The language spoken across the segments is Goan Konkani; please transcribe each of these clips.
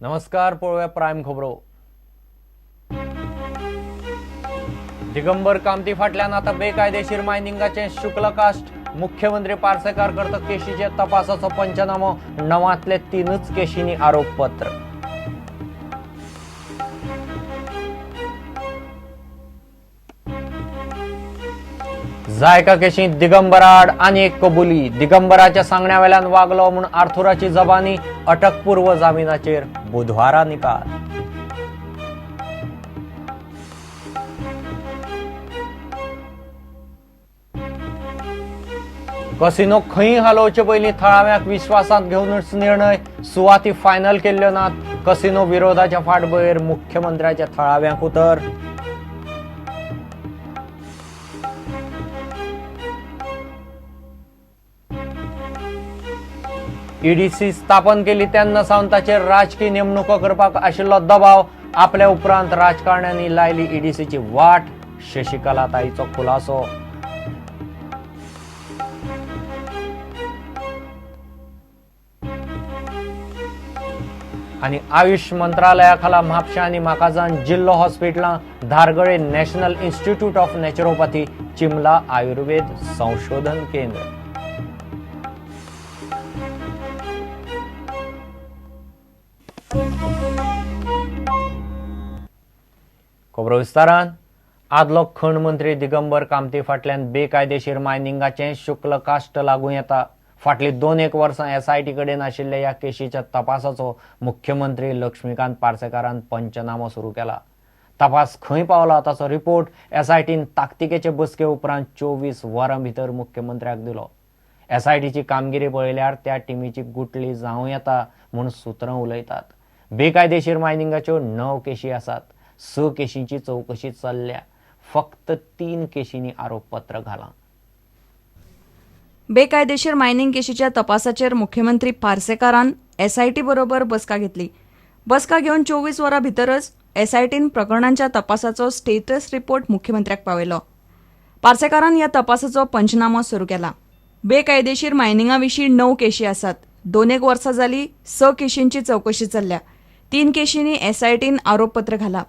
नमस्कार, पळोवया प्रायम खबरो. दिगंबर कामती फाटल्यान आता बेकायदेशीर मायनिंगाचे शुक्लकास्ट. मुख्यमंत्री पार्सेकार करता केशीचे तपासाचो पंचनामो. 9 3 केशींनी आरोपपत्र. जायका केशींत दिगंबराआड आनी एक कबुली. दिगंबराच्या सांगण्या वेल्यान वागलो म्हूण आर्थुराची जबानी. अटकपूर्व जामिनाचेर बुधवारा निकाल. कसिनो खंय हालोवचे पयलीं थळाव्यांक विश्वासांत घेवनूच निर्णय. सुवाती फायनल केल्ल्यो नात. कसिनो विरोधाच्या फाटभुंयेर मुख्यमंत्र्याच्या थळाव्यांक उतर. ईडीसी स्थापन केली तेन्ना सावन ताचेर राजकी नेमणुको करपाक आशिल्लो दबाव. आपल्या उपरांत राजकारण्यांनी लायली ईडीसीची वाट. शशिकला ताईचो खुलासो. आनी आयुष मंत्रालया खाला म्हापशें आनी म्हाकाजान जिल्लो हॉस्पिटलां, Dhargal national institute of naturopathy, Chimla Ayurveda संशोधन केंद्र. खबरो विस्तारान. आदलो खण मंत्री दिगंबर कामती फाटल्यान बेकायदेशीर मायनिंगाचें शुक्लकास्ट लागूं येता. फाटलीं 2-1 वर्सां एसआयटी कडेन आशिल्ल्या ह्या केशीच्या तपासाचो मुख्यमंत्री लक्ष्मीकांत पार्सेकारान पंचनामो सुरू केला. तपास खंय पावला ताचो रिपोर्ट एसआयटीन ताकतिकेचे बसके उपरांत 24 वरां भितर मुख्यमंत्र्याक दिलो. एसआयटीची कामगिरी पळयल्यार त्या टिमीची गुटली जावं येता म्हूण सुत्रां उलयतात. बेकायदेशीर मायनिंगाच्यो 9 केशी आसात. 6 केशींची चवकशी चल्ल्या. फक्त 3 केशींनी आरोपपत्र घालां. बेकायदेशीर मायनिंग केशीच्या तपासाचेर मुख्यमंत्री पार्सेकारान एसआयटी बरोबर बसका घेतली. बसका घेवन 24 वरां भितरच एसआयटीन प्रकरणांच्या तपासाचो स्टेटस रिपोर्ट मुख्यमंत्र्याक पावयलो. पार्सेकारान ह्या तपासाचो पंचनामो सुरू केला. बेकायदेशीर मायनिंगा विशीं 9 केशी आसात. 2-1 वर्सां जाली 6 केशींची चवकशी चल्ल्या. 3 केशींनी एसआयटीन आरोपपत्र घाला.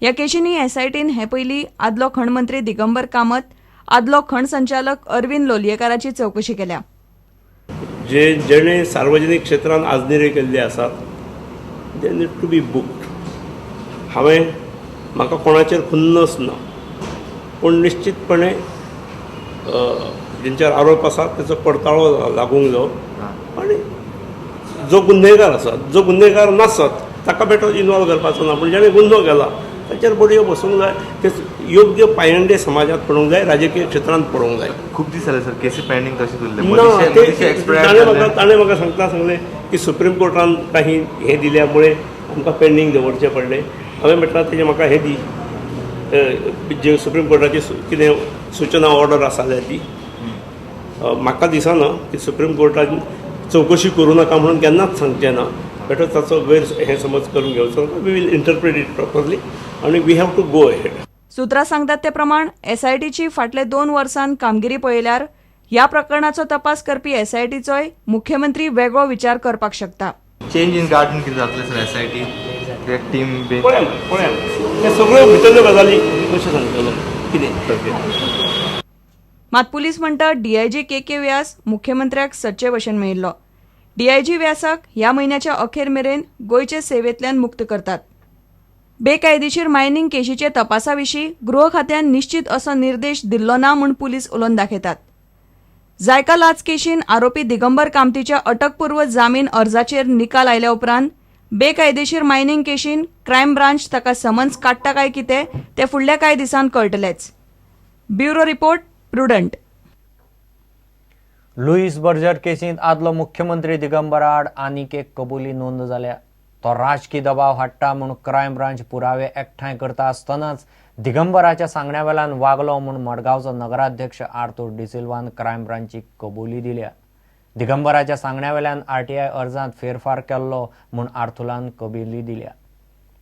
ह्या केशींनी एसआयटीन हे पयलीं आदलो खण मंत्री दिगंबर कामत, आदलो खण संचालक अरविंद लोलयेकाराची चवकशी केल्या. जे जेणे सार्वजनिक क्षेत्रांत आजनेरे केल्ले आसात, they need to be booked. हांवें म्हाका कोणाचेर खुन्नस ना, पूण निश्चितपणे जेंचेर आरोप आसा तेचो पडताळो लागूंक जायो आनी जो गुन्हेगार आसा, जो गुन्हेगार नासत ताका बेठो इनवॉल्व करपाचो ना, पूण जेणे गुन्हो केला ताचेर बडयो बसूंक जाय. ते योग्य पायंडे समाजांत पडूंक जाय, राजकीय क्षेत्रांत पडूंक जाय. खूब दीस जाले सर केसी पेंडींग तशेंच उरले. ना, ताणें म्हाका सांगता सांगलें की सुप्रीम कोर्टान काही हें दिल्या मुळे आमकां पेंडींग दवरचें पडलें. हांवें म्हटलां तेजें म्हाका हें दी, जे सुप्रीम कोर्टाची कितें सुचना ऑर्डर आसा जाल्यार ती. म्हाका दिसना की सुप्रीम कोर्टान चवकशी करूं नाका म्हणून केन्नाच सांगचें ना. बेठो ताचो गैर हें समज करून घेवचो. We will interpret it properly आनी we have to go ahead. सुत्रां सांगतात ते प्रमाण एसआयटीची फाटले 2 वर्सां कामगिरी पळयल्यार ह्या प्रकरणाचो तपास करपी एसआयटीचोय मुख्यमंत्री वेगळो विचार करपाक शकता. चेंज इन गार्डन कितें जातलें सर एसआयटी टीम बी? पळया पळया हे सगळ्यो भितरल्यो गजाली कशें सांगतलो कितें. मात पुलीस म्हणटा डीआयजी के के व्यास मुख्यमंत्र्याक सदचे भशेन मेळिल्लो. डीआयजी व्यासाक ह्या म्हयन्याच्या अखेर मेरेन गोंयचे सेवेंतल्यान मुक्त करतात. बेकायदेशीर मायनिंग केशीचे तपासा विशीं गृह खात्यान निश्चित असो निर्देश दिल्लो ना म्हूण पुलीस उलोवन दाखयतात. जायका लाच केशीन आरोपी दिगंबर कामतीच्या अटकपूर्व जामीन अर्जाचेर निकाल आयल्या उपरांत बेकायदेशीर मायनिंग केशीन क्रायम ब्रांच ताका समन्स काडटा काय कितें तें फुडल्या कांय दिसांत कळटलेंच. Bureau report, Prudent. Louis Berger केसींत आदलो मुख्यमंत्री दिगंबराआड आनीक एक कबुली नोंद जाल्या. तो राजकी दबाव हाडटा म्हूण क्रायम ब्रांच पुरावे एकठांय करता आसतनाच दिगंबराच्या सांगण्या वेल्यान वागलो म्हूण मडगांवचो नगराध्यक्ष आर्थूर डिसिल्वान क्रायम ब्रांचीक कबुली दिल्या. दिगंबराच्या सांगण्या वेल्यान आरटीआय अर्जांत फेरफार केल्लो म्हूण आर्थुलान कबुली दिल्या.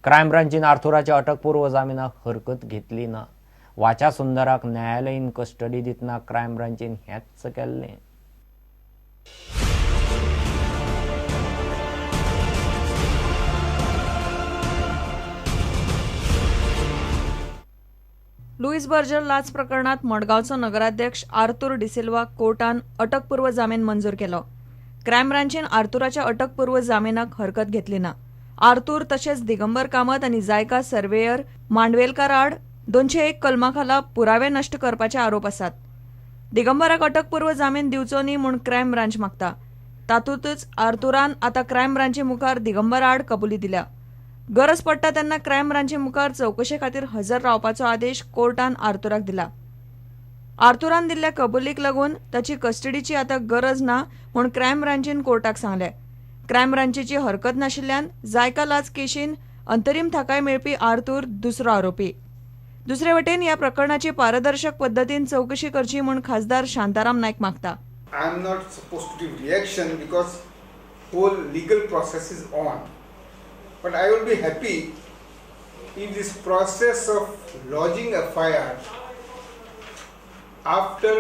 क्रायम ब्रांचीन आर्थुराच्या अटकपूर्व जामिनाक हरकत घेतली ना. वाचा सुंदराक न्यायालयीन कस्टडी दितना क्रायम ब्रांचीन हेंच केल्लें. लुईस बर्जर लाच प्रकरणात मडगांवचो नगराध्यक्ष आर्तुर डिसिल्वा कोर्टान अटकपूर्व जामीन मंजूर केलो. क्रायम ब्रांचीन आर्तुराच्या अटकपूर्व जामिनाक हरकत घेतली ना. आर्तुर तशेंच दिगंबर कामत आनी जायका सर्वेयर मांडवेलकार आड 201 कलमा खाला पुरावे नश्ट करपाचे आरोप आसात. दिगंबराक अटकपूर्व जामीन दिवचो न्ही म्हूण क्रायम ब्रांच मागता. तातूंतच आर्तुरान आतां क्रायम ब्रांची मुखार दिगंबर आड कबुली दिल्या. गरज पडटा तेन्ना क्रायम ब्रांची मुखार चवकशे खातीर हजर रावपाचो आदेश कोर्टान आर्तुराक दिला. आर्तुरान दिल्ल्या कबुलीक लागून ताची कस्टडीची आतां गरज ना म्हूण क्रायम ब्रांचीन कोर्टाक सांगलें. क्रायम ब्रांचीची हरकत नाशिल्ल्यान जायका लाच केशीन अंतरीम थाकाय मेळपी आर्तुर दुसरो आरोपी. दुसरे वटेन ह्या प्रकरणाची पारदर्शक पद्दतीन चवकशी करची म्हूण खासदार शांताराम नायक मागता. I am not supposed to give reaction because whole legal process is on. But I will be happy if this process of lodging FIR after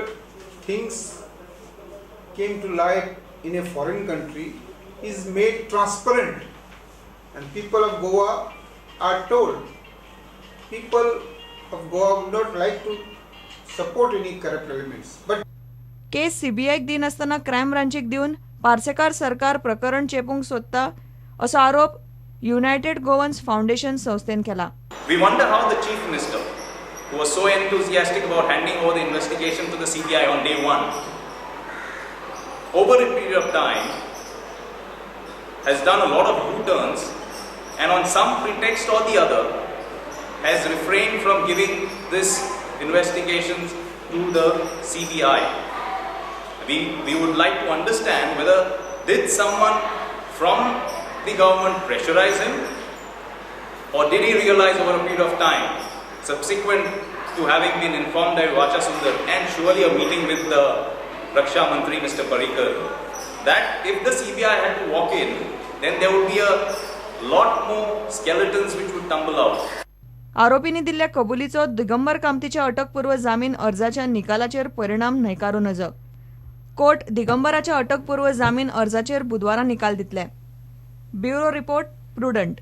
things came to light in a foreign country is made transparent and people of Goa are told. People of Goa would not like to support any corrupt elements. But case सीबीआयक दिनासतना क्रायम ब्रांचीक दिवन पार्सेकार सरकार प्रकरण चेपूंक सोदता असो आरोप युनायटेड गोवन्स फाउंडेशन संस्थेन केला. We wonder how the Chief Minister, who was so enthusiastic about handing over the investigation to the CBI on day one, over a period of time has done a lot of U-turns and on some pretext or the other has refrained from giving this investigations to the CBI. We would like to understand whether did someone from the government pressurize him, or did he realize over a period of time, subsequent to having been informed by Vacha Sundar and surely a meeting with the Raksha Mantri Mr. Parrikar, that if the CBI had to walk in, then there would be a lot more skeletons which would tumble out. आरोपींनी दिल्ल्या कबुलीचो दिगंबर कामतीच्या अटकपूर्व जामीन अर्जाच्या निकालाचेर परिणाम न्हयकारू नजो. कोर्ट दिगंबराच्या अटकपूर्व जामीन अर्जाचेर बुधवारा निकाल दितले. Bureau report, Prudent.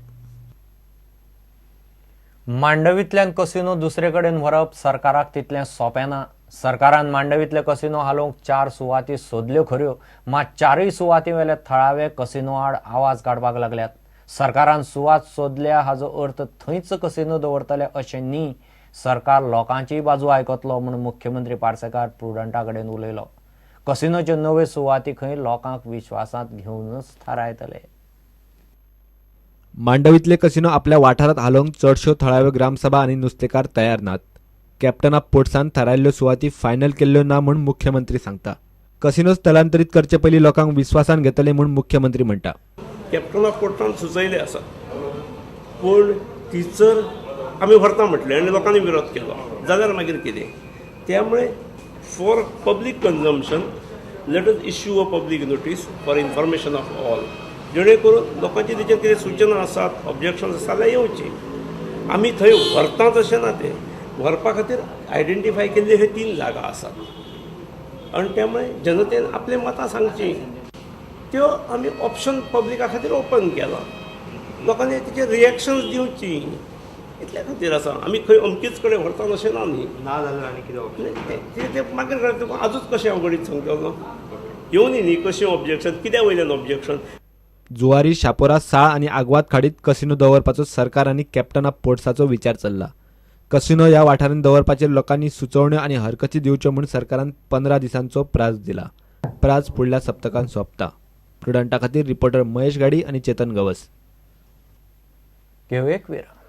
मांडवींतल्यान कसिनो दुसरे कडेन व्हरप सरकाराक तितलें सोंपें ना. सरकारान मांडवींतले कसिनो हालोवंक 4 सुवाती सोदल्यो खऱ्यो, मात 4 सुवाती वेले थळावे कसिनो आड आवाज काडपाक लागल्यात. सरकारान सुवात सोदल्या हाजो अर्थ थंयच कसिनो दवरतले अशें न्ही. सरकार लोकांचीय बाजू आयकतलो म्हूण मुख्यमंत्री पार्सेकार प्रुडंटा कडेन उलयलो. कसिनोच्यो नव्यो सुवाती खंय लोकांक विश्वासांत घेवनच थारायतले. मांडवींतले कसिनो आपल्या वाठारांत हालोवंक चडश्यो थळाव्यो ग्रामसभा आनी नुस्तेकार तयार नात. कॅप्टन ऑफ पोर्ट्सान थारायल्ल्यो सुवाती फायनल केल्ल्यो ना म्हूण मुख्यमंत्री सांगता. कसिनो स्थलांतरीत करचे पयलीं लोकांक विस्वासान घेतले म्हूण मुख्यमंत्री म्हणटा. कॅप्टन ऑफ पोर्टान सुचयले आसा, पूण टिचर आमी व्हरता म्हटलें आनी लोकांनी विरोध केलो जाल्यार मागीर कितें. त्यामुळे for public consumption let us issue a public notice for information of all, जेणे करून लोकांची तेचेर कितें सुचना आसात, ऑब्जेक्शन आसा जाल्यार येवची. आमी थंय व्हरतात अशें ना, तें व्हरपा खातीर आयडेंटिफाय केल्ले हे 3 जागा आसात आनी त्यामुळे जनतेन आपलीं मतां सांगचीं. त्यो आमी ऑप्शन पब्लिका खातीर ओपन केलां, लोकांनी तेचेर रिएक्शन्स दिवची इतल्या खातीर आसा. आमी खंय अमकेच कडेन व्हरतात अशें ना न्ही. ना जाल्यार आनी कितें ऑप्शन ते मागीर तुका आजूच कशें हांव घडीत सांगतलो येवनी न्ही कशें ऑब्जेक्शन, कित्या वयल्यान ऑब्जेक्शन. जुवारी, शापोरा, साळ आनी आगवाद खाडीत कसिनो दवरपाचो सरकार आनी कॅप्टन ऑफ पोर्ट्साचो विचार चल्ला. कसिनो ह्या वाठारांत दवरपाचेर लोकांनी सुचोवण्यो आनी हरकती दिवच्यो म्हूण सरकारान 15 दिसांचो प्राज दिला. प्राज फुडल्या सप्तकांत सोंपता. प्रुडंटा खातीर रिपोर्टर महेश गाडी आनी चेतन गवस. घेवं एक विराम.